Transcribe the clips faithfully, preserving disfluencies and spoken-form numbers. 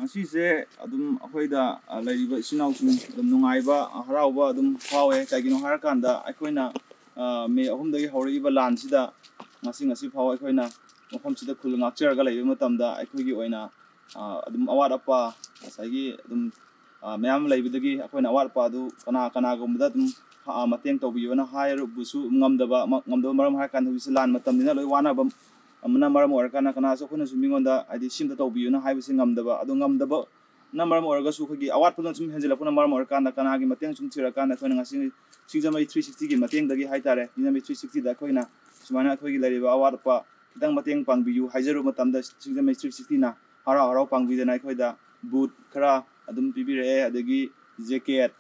ꯉꯁꯤꯁꯦ ꯑꯗꯨꯝ ꯑꯩꯈꯣꯏꯗ, ꯑ, ꯂꯩꯔꯤꯕ ꯏꯆꯤꯟ ꯏꯅꯥꯎꯁꯤꯡ ꯑꯗꯨꯝ ꯅꯨꯡꯉꯥꯏꯕ, ꯍꯔꯥꯎꯕ ꯑꯗꯨꯝ ꯐꯥꯎꯋꯦ꯫ ꯀꯩꯒꯤꯅꯣ ꯍꯥꯏꯔꯀꯥꯟꯗ, ꯑꯩꯈꯣꯏꯅ, ꯑ, ꯃꯦ ꯑꯍꯨꯝꯗꯒꯤ ꯍꯧꯔꯛꯏꯕ ꯂꯥꯟꯁꯤꯗ ꯉꯁꯤ, ꯉꯁꯤ ꯐꯥꯎ ꯑꯩꯈꯣꯏꯅ ꯃꯐꯝꯁꯤꯗ ꯈꯨꯜ ꯉꯥꯛꯆꯔꯒ ꯂꯩꯕ ꯃꯇꯝꯗ, ꯑꯩꯈꯣꯏꯒꯤ ꯑꯣꯏꯅ, ꯑ, ꯑꯗꯨꯝ ꯑꯋꯥꯠ ꯑꯄꯥ ꯉꯁꯥꯏꯒꯤ ꯑꯗꯨꯝ, ꯑ, ꯃꯌꯥꯝ ꯂꯩꯕꯗꯒꯤ, ꯑꯩꯈꯣꯏꯅ ꯑꯋꯥꯠ ꯑꯄꯥ ꯑꯗꯨ ꯀꯅꯥ ꯀꯅꯥꯒꯨꯝꯕꯗ ꯑꯗꯨꯝ, ꯑ, ꯃꯇꯦꯡ ꯇꯧꯕꯤꯌꯣꯅ ꯍꯥꯏꯔꯨꯕꯁꯨ ꯉꯝꯗꯕ, ꯃ-, ꯉꯝꯗꯕ ꯃꯔꯝ ꯍꯥꯏꯔꯀꯥꯟꯗ ꯍꯧꯖꯤꯛꯁꯦ ꯂꯥꯟ ꯃꯇꯝꯅꯤꯅ ꯂꯣꯏ ꯋꯥꯅꯕ ꯑꯃꯅ ꯃꯔꯝ ꯑꯣꯏꯔꯀꯥꯟꯗ ꯀꯅꯥꯁꯨ ꯑꯩꯈꯣꯏꯅꯁꯨ ꯃꯤꯉꯣꯟꯗ ꯍꯥꯏꯗꯤ ꯁꯤꯝꯇ ꯇꯧꯕꯤꯌꯨꯅ ꯍꯥꯏꯕꯁꯦ ꯉꯝꯗꯕ꯫ ꯑꯗꯣ ꯉꯝꯗꯕꯅ ꯃꯔꯝ ꯑꯣꯏꯔꯒꯁꯨ ꯑꯩꯈꯣꯏꯒꯤ ꯑꯋꯥꯠꯄꯗꯨꯅ ꯁꯨꯝ ꯍꯦꯟꯖꯜꯂꯛꯄꯅ ꯃꯔꯝ ꯑꯣꯏꯔꯀꯥꯟꯗ ꯀꯅꯥꯒꯤ ꯃꯇꯦꯡ ꯁꯨꯝ ꯊꯤꯔꯀꯥꯟꯗ ꯑꯩꯈꯣꯏꯅ ꯉꯁꯤ ꯁꯤꯡꯖꯃꯩ ꯊ꯭ꯔꯤ ꯁꯤꯛꯁꯇꯤꯒꯤ ꯃꯇꯦꯡꯗꯒꯤ ꯍꯥꯏꯇꯥꯔꯦ, ꯁꯤꯡꯖꯃꯩ ꯊ꯭ꯔꯤ ꯁꯤꯛꯁꯇꯤꯗ ꯑꯩꯈꯣꯏꯅ ꯁꯨꯃꯥꯏꯅ ꯑꯩꯈꯣꯏꯒꯤ ꯂꯩꯔꯤꯕ ꯑꯋꯥꯠ ꯑꯄꯥ ꯈꯤꯇꯪ ꯃꯇꯦꯡ ꯄꯥꯡꯕꯤꯌꯨ ꯍꯥꯏꯖꯔꯨꯕ ꯃꯇꯝꯗ ꯁꯤꯡꯖꯃꯩ ꯊ꯭ꯔꯤ ꯁꯤꯛꯁꯇꯤꯅ ꯍꯔꯥꯎ ꯍꯔꯥꯎ ꯄꯥꯡꯕꯤꯗꯅ ꯑꯩꯈꯣꯏꯗ ꯕꯨꯠ ꯈꯔ ꯑꯗꯨꯝ ꯄꯤꯕꯤꯔꯛꯑꯦ, ꯑꯗꯒꯤ ꯖꯦꯀꯦꯠ,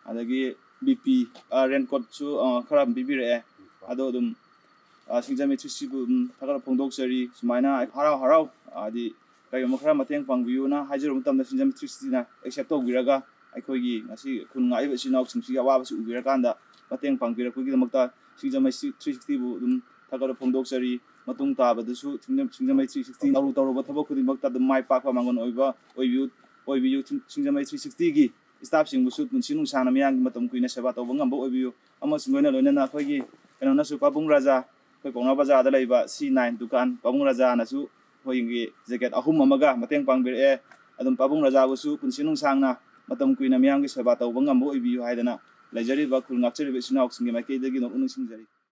ꯑꯗꯒꯤ ꯕꯤ ꯄꯤ, ꯑ, ꯔꯦꯟꯀꯣꯠꯁꯨ, ꯑ, ꯈꯔ ꯑꯗꯨꯝ ꯄꯤꯕꯤꯔꯛꯑꯦ꯫ ꯑꯗꯣ ꯑꯗꯨꯝ, ꯑ, ꯁꯤꯡꯖꯃꯩ ꯊ꯭ꯔꯤ ꯁꯤꯛꯁꯇꯤꯕꯨ ꯑꯗꯨꯝ ꯊꯥꯒꯠ ꯐꯣꯡꯗꯣꯛꯆꯔꯤ꯫ ꯁꯨꯃꯥꯏꯅ ꯍꯔꯥꯎ ꯍꯔꯥꯎ, ꯍꯥꯏꯗꯤ ꯀꯔꯤꯒꯨꯝꯕ ꯈꯔ ꯃꯇꯦꯡ ꯄꯥꯡꯕꯤꯌꯨꯅ ꯍꯥꯏꯖꯔꯨꯕ ꯃꯇꯝꯗ ꯁꯤꯡꯖꯃꯩ ꯊ꯭ꯔꯤ ꯁꯤꯛꯁꯇꯤꯅ ꯑꯦꯛꯁꯦꯞ ꯇꯧꯕꯤꯔꯒ ꯑꯩꯈꯣꯏꯒꯤ ꯉꯁꯤ ꯈꯨꯟ ꯉꯥꯛꯏꯕ ꯏꯆꯤꯟ ꯏꯅꯥꯎꯁꯤꯡꯁꯤꯒꯤ ꯑꯋꯥꯕꯁꯤ ꯎꯕꯤꯔꯀꯥꯟꯗ ꯃꯇꯦꯡ ꯄꯥꯡꯕꯤꯔꯛꯄꯒꯤꯗꯃꯛꯇ ꯁꯤꯡꯖꯃꯩ ꯊ꯭ꯔꯤ ꯁꯤꯛꯁꯇꯤꯕꯨ ꯑꯗꯨꯝ ꯊꯥꯒꯠ ꯐꯣꯡꯗꯣꯛꯆꯔꯤ꯫ ꯃꯇꯨꯡ ꯇꯥꯕꯗꯁꯨ ꯁꯤꯡꯖ-, ꯁꯤꯡꯖꯃꯩ ꯊ꯭ꯔꯤ ꯁꯤꯛꯁꯇꯤ ꯇꯧꯔꯨ ꯇꯧꯔꯨꯕ ꯊꯕꯛ ꯈꯨꯗꯤꯡꯃꯛꯇ ꯑꯗꯨꯝ ꯃꯥꯏ ꯄꯥꯛꯄ ꯃꯥꯡꯒꯣꯟ ꯑꯣꯏꯕ ꯑꯣꯏꯕꯤꯌꯨ, ꯑꯣꯏꯕꯤꯌꯨ꯫ ꯁꯤꯡꯖꯃꯩ ꯊ꯭ꯔꯤ ꯁꯤꯛꯁꯇꯤꯒꯤ ꯁ꯭ꯇꯥꯐꯁꯤꯡꯕꯨꯁꯨ ꯄꯨꯟꯁꯤ ꯅꯨꯡꯁꯥꯡꯅ ꯃꯤꯌꯥꯝꯒꯤ ꯃꯇꯝ ꯀꯨꯏꯅ ꯁꯦꯕꯥ ꯇꯧꯕ ꯉꯝꯕ ꯑꯣꯏꯕꯤꯌꯨ꯫ ꯑꯃꯁꯨꯡ ꯂꯣꯏꯅ ꯂꯣꯏꯅꯅ ꯑꯩꯈꯣꯏꯒꯤ ꯀꯩꯅꯣꯅꯁꯨ, ꯄꯥꯕꯨꯡ ꯔꯥꯖꯥ, ꯑꯩꯈꯣꯏ ꯄꯥꯎꯅꯥ ꯕꯖꯥꯔꯗ ꯂꯩꯕ ꯁꯤ ꯅꯥꯏꯟ ꯗꯨꯀꯥꯟ ꯄꯥꯕꯨꯡ ꯔꯥꯖꯥꯅꯁꯨ ꯑꯩꯈꯣꯏꯒꯤ ꯖꯦꯀꯦꯠ ꯑꯍꯨꯝ ꯑꯃꯒ ꯃꯇꯦꯡ ꯄꯥꯡꯕꯤꯔꯛꯑꯦ꯫ ꯑꯗꯨꯝ ꯄꯥꯕꯨꯡ ꯔꯥꯖꯥꯕꯨꯁꯨ ꯄꯨꯟꯁꯤ ꯅꯨꯡꯁꯥꯡꯅ ꯃꯇꯝ ꯀꯨꯏꯅ ꯃꯤꯌꯥꯝꯒꯤ ꯁꯦꯕꯥ ꯇꯧꯕ ꯉꯝꯕ ꯑꯣꯏꯕꯤꯌꯨ ꯍꯥꯏꯗꯅ ꯂꯩꯖꯔꯤꯕ ꯈꯨꯜ ꯉꯥꯛꯆꯔꯤꯕ ꯏꯆꯤꯟ ꯏꯅꯥꯎꯁꯤꯡꯒꯤ ꯃꯥꯏꯀꯩꯗꯒꯤ ꯅꯣꯛꯅ ꯅꯤꯡꯁꯤꯡꯖꯔꯤ꯫